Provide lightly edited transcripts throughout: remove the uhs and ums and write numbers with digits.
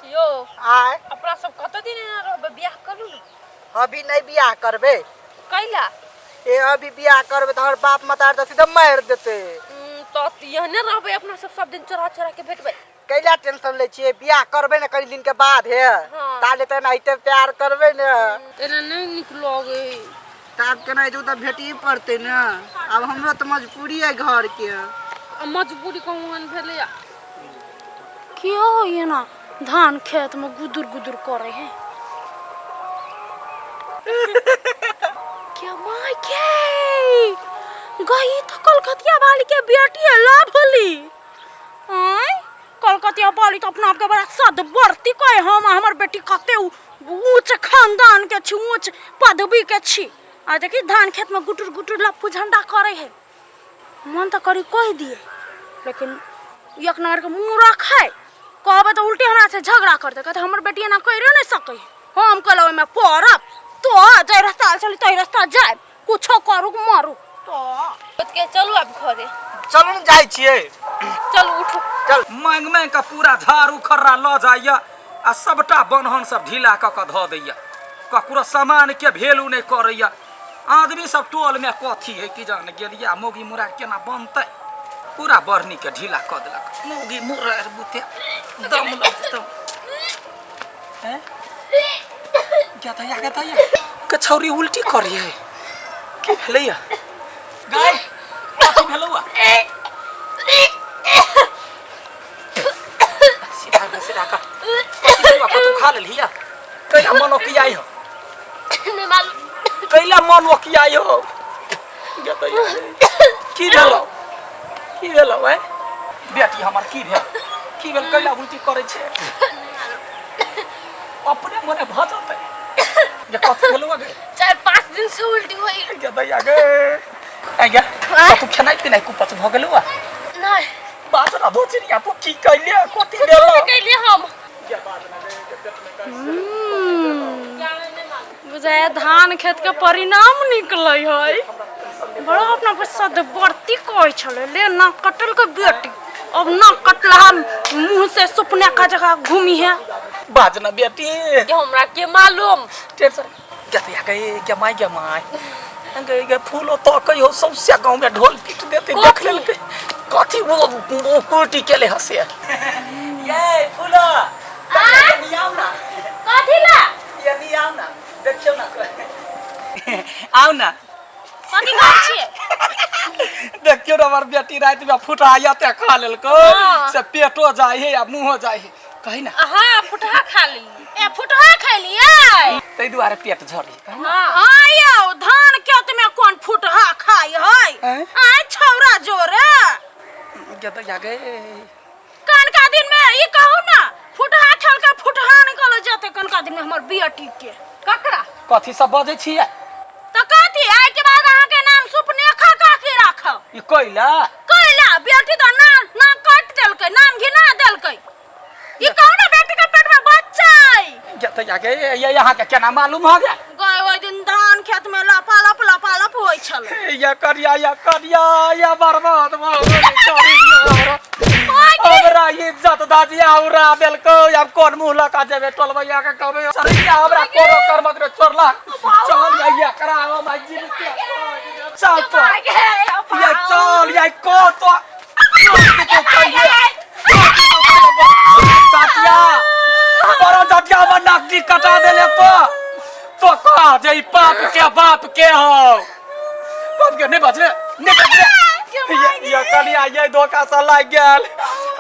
यौ। आय। अपना सब कत दिन एना रहबै? बियाह करू ने। अभी नहीं बियाह करबे। कैला? ए अभी बियाह करबे तऽ हमर बाप मतार तऽ सीधा मारि देते। तऽ एहने रहबै अपना सब, सब दिन चोरा चोरा के भेटबै। कैला टेंशन लै छियै? बियाह करबै ने कनि दिन के बाद हे। हाँ। ताले तऽ एनाहिते प्यार करबै ने। एना नहि नीक लगै। तऽ आब केना हेतै? ओ तऽ भेटही पड़तै ने, आब हमरो तऽ मजबूरी है घर के। आ मजबूरी कहूँ भेलैया? क्यों होइए ना धान खेत में गुदुर गुदुर करे है? क्या माय के गई तो कलकतिया वाली के बेटी है लाभली। आय कलकतिया वाली तो अपना आप के बड़ा सदवर्ती कहे, हम हमर बेटी कते ऊंच खानदान के छी, ऊंच पदवी के छी। आ देखी धान खेत में गुटुर गुटुर लप्पू झंडा करे है। मन तो करी कह दिए, लेकिन एक नंबर के मुँह रखे कहबे तो उल्टे हमरा से झगड़ा करते, कहते हमर बेटी एना करियो नहीं सके। हम कहले ओहिमे पड़ब तो जाहि रास्ता आयल छली तही रास्ता जायब, कुछो करू मरू तो। के चलू आब घरे। चलू ने, जाइ छियै। चलू, उठू। चल। मांगि मांगि कऽ पूरा झाड़ू खर्रा लऽ जाइए आ सबटा बन्हन सब ढीला कऽ कऽ धऽ दैए, ककरो सामानके भेलू नहि करैए आदमी सब। टोलमे कथी है कि जान गेलियै? आ मौगी मुरार केना बनतै? पूरा बढ़नीके ढीला कऽ देलक मौगी मुरार बुते दम लगतौ। हैं क्या था या था या के छौरी उल्टी करिए? की भेलैया गाय? कथी भेलौआ? सीधा कर, सीधा कर। कथी भेलौआ? कतौ खा लेलही? कैला मन ओकियाइ हो? नहीं मालूम। कैला मन ओकियाइ हो? की भेलौ, की भेलौ? ऐ बेटी हमर, की भेल, की भेल? कैला उल्टी करै छै? अपने मने भऽ जेतै जे कथी भेलौ गे। 4-5 दिन से उल्टी होई। गे दैया गे, ऐ गे, कतौ खेनाइ पिनाइ कुपच भऽ गेलौ? नहीं। बात ना दो चिड़िया, तू की कैले? कथी भेलौ? कैलिए हम? गे बात ना गे, गे पेट में गैस। बुझाया धान खेत के परिणाम निकले है। बड़ा अपना पर सदवर्ती कहै छलै, ले ना कटल के बेटी, अब ना कटला मुंह से सुपने का जगह घूमी है। बाज ना बेटी। ये हमरा के मालूम। टेंशन क्या तो गए क्या माय, क्या माय गए गए फूलो तो कहियो सौंसे गांव में ढोल पीट देते। देख लेलकै कथी? वो कुर्टी केले हसे ये फूलो, कनी आउ ना। कथी ला? ये नी आउ ना, देखियो ना, आउ ना। कथी कहै छियै? देखियो ना, हमर बेटी राति में फुटा ते खा लेलको। हाँ। से पेटो जाइ है आ मुंहो जाइ है, कही ना। हाँ, फुटहा खा ली। ए फुटहा खैलियै? ताहि दुआरे पेट झड़ी। हाँ। हाँ यौ, धान खेत में कोन फुटहा खाइ है? आँय? आय छौरा जोरे। गे गे। कनका दिन में ई कहू ना, फुटहा खेल के फुटहा निकल जेतै कनका दिन में हमर बेटी के। ककरा? कथी सब बजै छियै? तऽ कथी, आइ के बाद अहाँ के नाम सुपनेखा काकी राखब। ई कैला? कैला बेटी तऽ ना ना काटि देलकै, नाम घिना देलकै। ई कहू ना, बेटी के पेट में बच्चा अइ। गे तऽ गे, ये अहाँ के केना मालूम हो गया? गए ओहि दिन धान खेत में लपालप लपालप होइ छलै। या करिया, या करिया, या बर्बाद भऽ गेलै करिया। हमरा इज्जत दाजिया उड़ा देलको। आब कोन मुँह लऽ कऽ जेबै टोलबैया के? कहबै सरैया हमरा कोनो कर्मक रे चोरला। चल जाइया करा हम आई जीवित। चल तो ये, चल ये को तो जातिया, बड़ा जातिया, हमर नाकटी कटा देले। तो कह जे ई पाप के बाप के हो, बाप के। नहीं बचले, नहीं बचले। ये कनिया, ये धोखा से लागि गेल।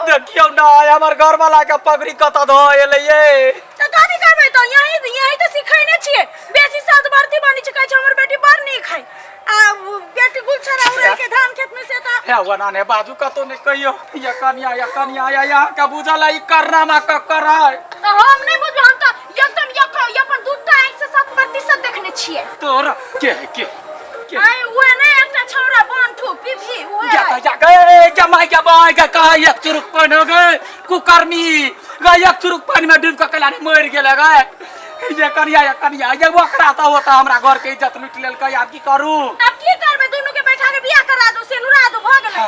देखियौ ना, हमर घर वाला के पगड़ी कतऽ धो एलै ये। तऽ कथी करबै? तऽ यही यही तऽ सिखैने छियै, बेसी सदवर्ती बनी छै, कहै छै हमर बेटी बड़ नीक है आ बेटी गुलछरा उड़ै के धान खेत में से तऽ। हे ओना ने बाजू, कतौ ने कहियो। ये कनिया, ये कनिया, ये यहाँ के बुझल है ई करनामा ककर है? तऽ हम नहि बुझबै? हम तऽ एकदम एक अपन दूटा आँखि से 100% देखने छियै। तोरा के है, के के? आइ उहे नहि, एकटा छौड़ा बनठू पीभी उहे। जा जा गए जमाई के बाय के कहा एक चुरुक पानि हो गए कुकर्मी गए, एक चुरुक पानि में डूब के कैला नहीं मरि गेले गए। ये कनिया, ये कनिया, ये ओकरा तऽ होता हमरा घर के इज्जत लूटि लेलकै। आब की करू? आब की करबै? दुनू के बैठा के बियाह करा दो, सेनुरा दो, भऽ गेलै।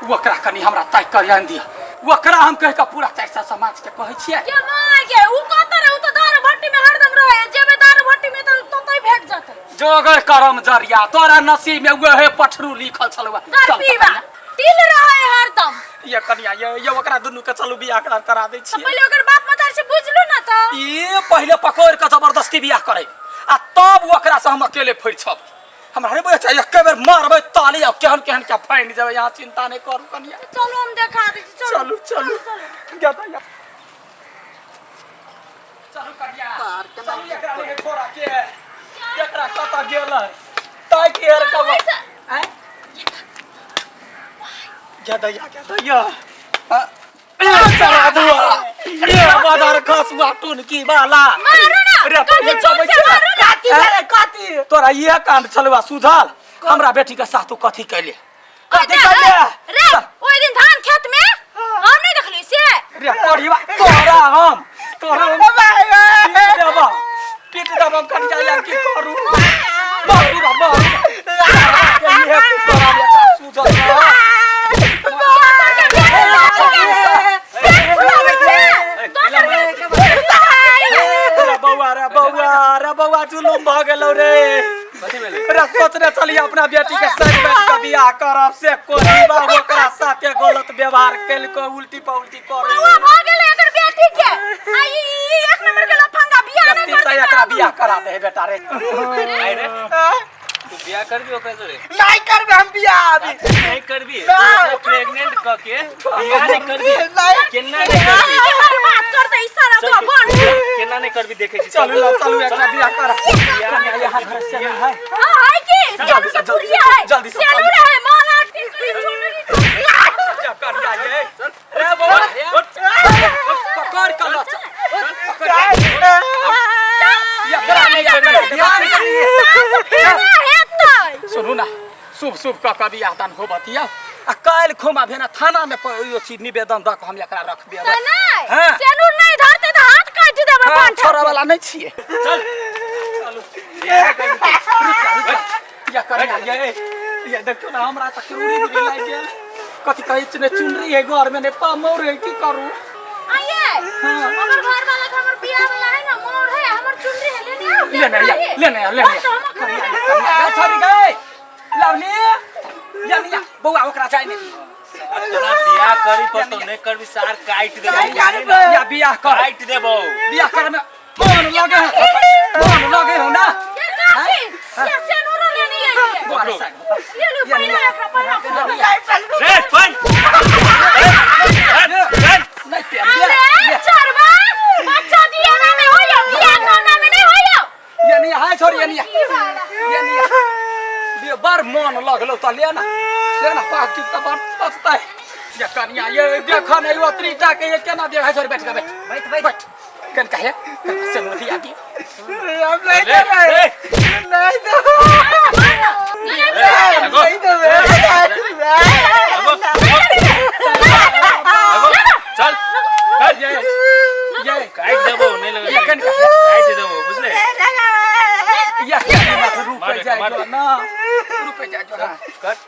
ओकरा कनि हमरा ताकि कऽ आनि दिअ। ओकरा हम कहि कऽ पूरा 400 समाज के कहै छियै। के माय गे, उ कतऽ रहे? उ तऽ दारू भट्टी में हरदम रहे। जेबे दारू भट्टी में तऽ ततै भेट जेतै। जोगर करम जरिया तोरा नसीब में उहे पठरू लिखल छलौ। दारू पीबा तिल रहे हरदम। ये कनिया ये ये ओकरा दुनू के चलू बियाह करा करा दै तऽ छियै। पहिले ओकर बाप मतारी से बुझलू ना तऽ। ई पहिले पकड़ के जबरदस्ती बियाह करे आ तब ओकरा से हम अकेले फरिछब। हमरा नहीं बुझै छै, एके बेर मारबै ताली आ केहन केहन के फाइन जेबै। यहाँ चिंता नहीं करू कनिया। चलू हम देखा दै छी, चलू। चलू चलू गया चलू कनिया, चलू। एकरा नहीं छोड़ा के एकरा कतऽ गेल है ताइ के हर कब आय गया गया दैया चला दुआ रे बाजार खसुआ टुनकी वाला। मारू ना, रे कभी चबै जोर से मारू ना। काती भेलै काती। तोरा इहे कांड छलुआ सुझल? हमरा बेटी के साथ तू कथी कैले, कथी कैले? रे ओइ दिन धान खेत में हम नहीं देखली से। रे पढ़िवा तोरा हम तोरा हम पीट देबा, पीट देबा कनिया। यार की करू? मारू रे मारू इहे तोरा बेटा सुझल। रे बौआ, रे बौआ, रे बौआ, जुलुम भऽ गेलौ रे। रे सोचने छलियै अपना बेटी के संग बैठ के बियाह करब, से कोई बा ओकरा साथे गलत व्यवहार केलको, उल्टी पउल्टी करे। बौआ भऽ गेलै एकर बेटी के आ ई ई एक नंबर के लफंगा बियाह नहीं से करते। एकरा बियाह करा दे बेटा रे। आइ रे, तू बियाह करबी ओकरा जोरे? नहीं करबे हम बियाह अभी। नहीं करबी? ना। प्रेग्नेंट क के बियाह नहीं करबी? नहीं। केना नहीं करबी? हर बात करते ई सारा तो बन। केना नहीं करबी? देखै छी। चलू ला, चलू, एकरा बियाह करा। कनिया यहाँ घर से नहीं है। हां है की जल्दी से, सेलू के पुरिया है। जल्दी से, सेलू जल्दी। रहे माला टिकली चुनरी। या कनिया ये रे बौआ पकड़ के ला चल। एकरा नहीं करबी बियाह नहीं करबी। केना हेतै? सुनू ना, शुभ शुभ कऽ कऽ बियाह दान होबतिया आ काल्हि खुमा भेना थाना में अथी निवेदन दऽ कऽ हम एकरा रख देबै। तऽ नहीं हाँ। सेलू नहीं धरते तऽ हाथ काटि देबै। हाँ, बन छोड़ऽ वाला नहीं छियै। चल। रुक जा, रुक जा। या कनिया ये ये देखियौ ना, हमरा तऽ किरूरी बुरी लागि गेल। कथी कहै छै ने, चुनरी है घर में ने पामौर है, की करू? आइए हमर घर वाला के हमर बियाह वाला है ना, मोर है, हमर चुनरी है, लेने आओ। लेने आ, लेने आ, लेने आ। बस हम कनिया कनिया छोड़ी गए लवली या निया बौआ ओकरा जाय नहीं। तोरा बियाह करी पर तो नहीं करबी सार काटि देबौ। नहीं करबै। या बियाह कर। काटि देबौ। बियाह करे में मन लगे है, मन लगे हो ना। ये काकी ये सेनुरो लेने आइए। बौआ रे साइड होता। ले लो पहले एकरा पहले। रे पन नहीं पेन ले। अरे चरवा बच्चा दिया ना में होयो, बियाह करना में नहीं होयो। ये नहीं हाय छोड़ी, ये नहीं, ये नहीं ये बड़ मन लगलो त ले ना, ले ना पाकि त बड़ सस्ता है। ये कनिया ये देख नहीं ओतरी टा के ये केना देख है। छोड़ी, बैठ जा, बैठ बैठ बैठ। कन कहे से दिया दी। हम नहीं देबै, नहीं देबै, नहीं देबै। चल। ये ये काटि देबौ नहीं लगे। ये कन कहे काटि देबौ बुझले। ये कनिया रुक मार, जाए मार। जो ना रुक जाए जो। हां कट।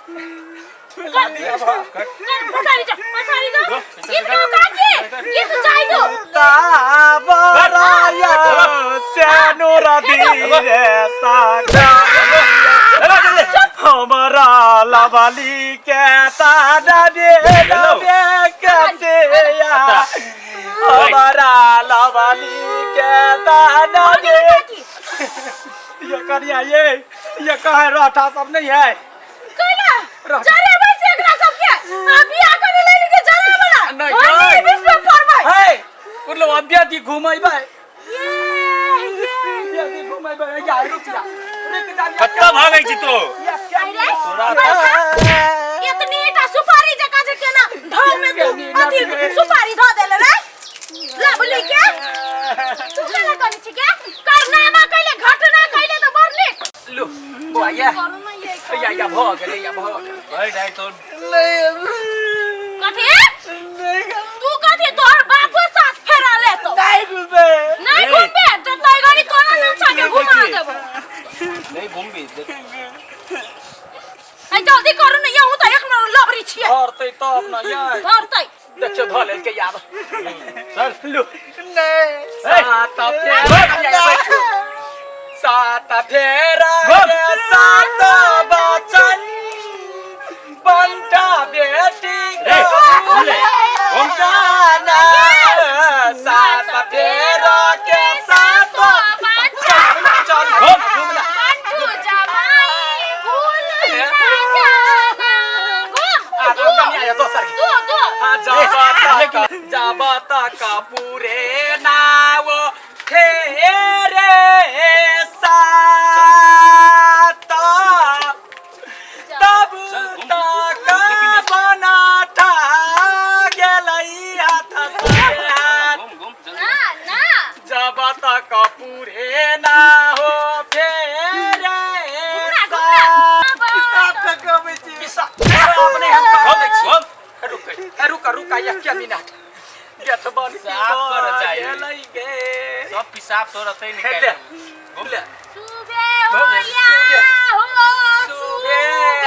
कट। पछाडि जा, पछाडि जा। गीत गाऊ काकी, गीत चाहियो। ताबराया सेनुर दीरे सागा हमरा लवली के ताना दे दे कसिया हमरा लवली के ताना दे। ये कनिया ये कहे रहता सब नहीं है। कैला रह- जरेबै से एकरा सबके आ बियाह करे ले के जरे वाला नहीं, नहीं नहीं। बीच में पड़बै। है मतलब अभी दी घुमेबै। ये ये अभी घुमेबै। या रुक जा, रुक जा। कत्ता भागै छी तो? अरे इतनी टा सुपारी जका जे केना ढाव में तू अथी सुपारी धऽ देले रे लवली के। तू केना करै छी के कारनामा कैले, घटना कैले तऽ बड़ नीक। लो बौआ ये करू ना ये। या या भऽ गेलै, या भऽ गेलै। भरि डाइ तो। कथी तू कथी तोहर बापो साथ फेरा लेतो? नहीं घुमे। नहीं घुमबे तऽ तोय गाड़ी तोरा नचा के घुमा देबो। नहीं घुमबी देख। है जल्दी करू ने, यहूँ तऽ एक नंबर लबरी छियै। धरतै तब न ये। धरतै। देखियौ धऽ लेलकै आब। चल। लू। नहीं। सात फेरा, सात फेरा घूम। रे सात बचन बंटा बेटी रे, घूम ले, घूम। जाना। सात फेरा के सात चल चल घूम। घूम ना। बंटू जमाई भूल ना जाना। घूम। आ, कनिया ये दोसर दो दो। हाँ, जब तक, जब तक पूरे नाव फेरे सात तब तक बनाता गेलै हाथ से हाथ। घूम घूम जल्दी। ना ना। जब तक पूरे ना हो फेरे सात। आप कहबै छी। अपने हम कह दै छी। घूम। रुक रुक रुक, एक मिनट गेट बंद साफ कर जाए। गेलै गे। सब पिसाब तोरा तै हे ले, निकाल। घूम। ले। सुबह हो या हो सुबह सुबह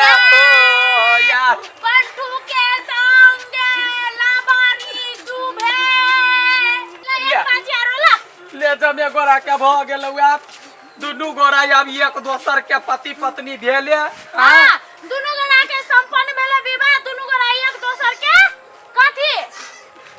हो या बंटू के संगे लबारी सुबह ले। ले। एक पाँच आरो ला। ले जमे गोरा के भऽ गेलौ। आब दुनू गोरा आब एक दोसर के पति पत्नी भेले। हाँ, दुनू गोरा के संपन्न भेलै विवाह। दुनू गोरा एक दोसर के कथी?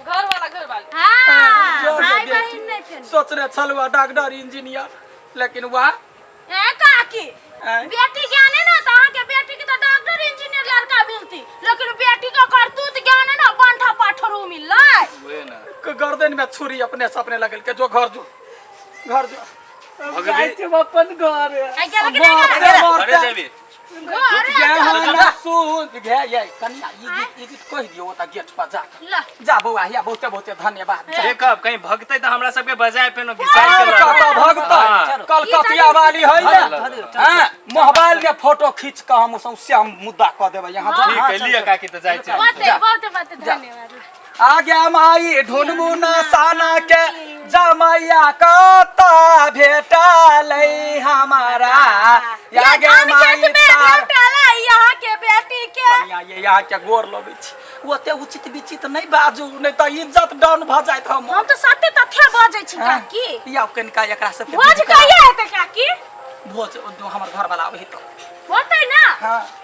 घर वाला, घर वाली। हाँ, जो भाई बेटी। बहिन नहीं फेन। सोचने छलहुँ डॉक्टर इंजीनियर, लेकिन वाह। ए काकी, आँय? बेटी ज्ञान है ना तो अहाँ के बेटी के तो डॉक्टर इंजीनियर लड़का मिलती, लेकिन बेटी का करतूत ज्ञान है ना, बंठा पाठरू मिललै। उहे ना। के गर्दन में छुरी अपने से अपने लगल के जो घर जो घर जो। भगवे। जाइ छी अपन घर। आ गेल कि नहीं गेल? घरे जेबी? घरे। गहना सुन घे ये कन्या, ई गीत, ई गीत कहि दियौ ओतऽ गेट पर जा कऽ। ल। जा बौआ, हिया बहुते बहुते धन्यवाद। जा। देखब कहीं भगतै तऽ हमरा सबके बजाय फेनो घिसाइ के आब कतऽ भगतै? हाँ। कलकतिया वाली है ने। धऽ दियौ। हाँ, मोबाइल में फोटो खींच कऽ हम सौंसे हम मुद्दा कऽ देबै यहाँ जा। ठीक है, लिअ काकी, तऽ जाइ छी। बहुते बहुते बहुते धन्यवाद। आगे माई ढुनमुना साना के जमैया कता भेटलै हमारा। ये आगे धान माई खेत में तार भेटलै यहाँ के बेटी के। कनिया ये, यहाँ के गोर लगै छी, ओते उचित विचित नहि बाजू, नहि तऽ इज्जत डाउन भऽ जायत। हम हम तऽ सत्य तथ्य बजै छी काकी। या कनिका एकरा सबके भोज विध करा। कहिया हेतै काकी? भोज हमर घर वाला आबै तऽ होतै ना? हाँ।